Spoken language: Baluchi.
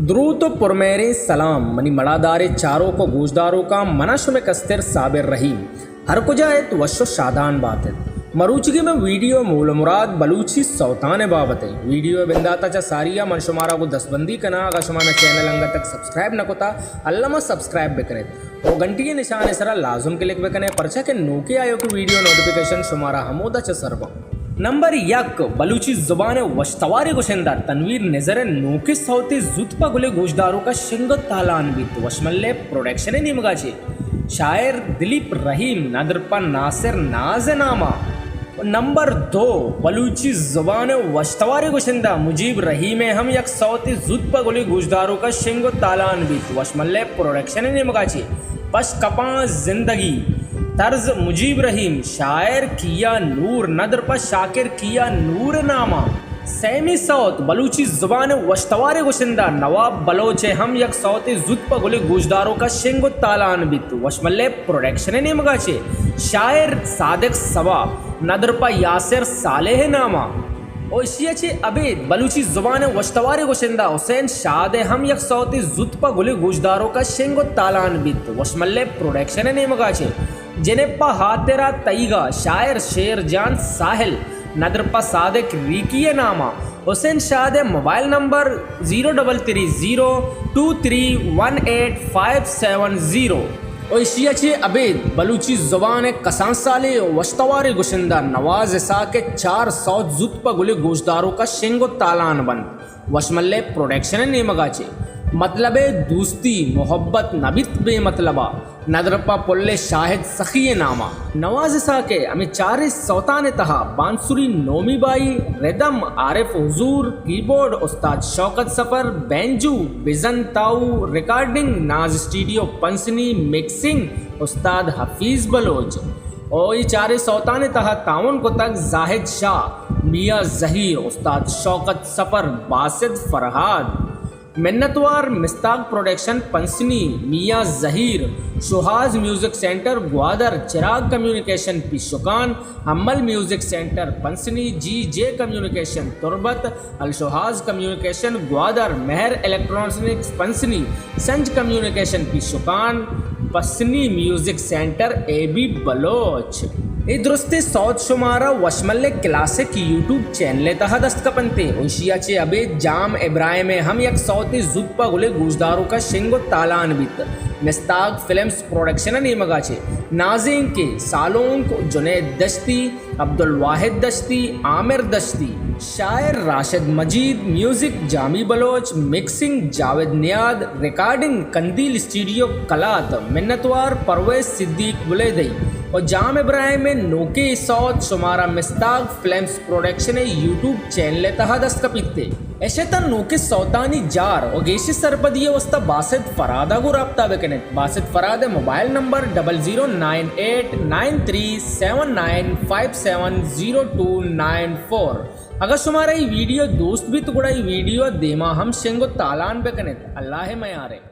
دروت و پرمہریں سلام منی مڑاداریں چاروک و گوشداروکاں، منا شمئے کستر صابر رحیم۔ ہر کجا ات وش و شادان بات ات۔ مروچیگی مئے ویڈیو مول و مراد بلوچی سوتان بابت ء۔ ویڈیو بنداتا چہ ساریا من شمارا گوں دستبندی کناں، اگاں شما نہ چینل انگت تک سبسکرائب نہ کتا، الما سبسکرائب بکنیت و گھنٹی نشان سرا لازم کلک بکنے، پرچا کہ نوکے آیوکیں ویڈیو نوٹیفیکیشن شمارا ہمودا چہ سر باں۔ نمبر یک، بلوچی زبان ء وشتواریں گشندہ تنویر نزر ء نوکیں سوتے زوت پہ گلیں گوشداروکا شنگ و تالان بیت، وشملے پروڈکشن ء نیمگا چے۔ شاعر دلیپ رحیم، ندر پہ ناصر ناز ء ناما۔ نمبر دو، بلوچی زبان ء وشتواریں گشندہ مجیب رحیم ء ہم یک سوتے زوت پہ گلیں گوشداروکا شنگ و تالان بیت، وشملے پروڈکشن ء نیمگا چے۔ پش کپاں زندگی، طرز مجیب رحیم، شاعر کیا نور، ندر پہ شاکر کیا نور ناما۔ سیمی سوت، بلوچی زبان ء وشتواریں گشندہ نواب بلوچ ء ہم یک سوتے زوت پہ گلیں گوشداروکا شنگ و تالان بیت، وشملے پروڈکشن ء نیمگا چے۔ شاعر صادق صبا، ندر پہ یاسر صالح ناما۔ و اشیا چے ابید بلوچی زبان ء وشتواریں گشندہ حسین شاد ء ہم یک سوتے زوت پہ گلیں گوشداروکا شنگ و تالان بیت، وشملے پروڈکشن ء نیمگا چے۔ جنپا ہاترا تئیگا، شاعر شیر جان ساحل، ندر پہ صادق ریکی ء ناما۔ حسین شاد ء mobile number zero double three zero two three one eight five seven zero. و اشیا چے ابید بلوچی زبان ء کسان سالیں و وشتواریں گشندہ نواز اسحاق ء چار سوت زوت پہ گلیں گوشداروکا شنگ و تالان بنت، وشملے پروڈکشن ء نیمگا چے۔ مطلب ء دوستی، محبت نہ بیت بے مطلبا، ندر پہ پل شاہد سخی ء ناما۔ نواز اسحاق ء ہمے چاریں سوتان ء تہا بانسری نومی بائی، ردم عارف حضور، کیبورڈ استاد شوکت سفر، بینجو بزن تاؤ، ریکارڈنگ ناز اسٹوڈیو پنسنی، مکسنگ استاد حفیظ بلوچ۔ او اے چاریں سوتان ء تہا تعاون کتگ زاہد شاہ، میاں زہیر، استاد شوکت سفر، باسط فرہاد۔ منتوار مستاگ پروڈکشن پنسنی، میاں زہیر، شوہاز میوزک سینٹر گوادر، چراغ کمیونیکیشن پیشکان، حمل میوزک سینٹر پنسنی، جی جے کمیونیکیشن تربت، الشوہاز کمیونیکیشن گوادر، مہر الیکٹرانکس پنسنی، سنج کمیونیکیشن پیشکان، پسنی میوزک سینٹر اے بی بلوچ۔ اے درستیں سوت شمارا وشمل کلاسک یوٹیوب چینل ء تہا دست کپنت ء ایشی ء چہ ابید جام ابراہیم ء ہم یک سوتے زوت پہ گلیں گوشداروکاں شنگ و تالان بیت۔ مستاگ فلمز پروڈکشن ء نیمگ ء چہ نازینک ء سالونک جنید دشتی، عبدالواحد دشتی، عامر دشتی، شاعر راشد مجید، میوزک جامی بلوچ، مکسنگ جاوید نیاد، ریکارڈنگ قندیل اسٹوڈیو کلات، منتوار پرویز صدیق بلیدئی و جام ابراہیم ء نوکیں سوت شمارا مستاگ فلمز پروڈکشن ء یوٹیوب چینل ء تہا دست کپیت۔ اش ات نوکیں سوتانی جار و گیشیں سرپدی ء واسطہ باسط فراد ء گوں رابطہ بکنیت۔ باسط فراد ء mobile number double zero nine eight nine three seven nine five seven zero two nine four. اگر شمارا اے ویڈیو دوست بیت گڑا اے ویڈیو ء دیما ہم شنگ و تالان بکنیت۔ اللہ ء میارے۔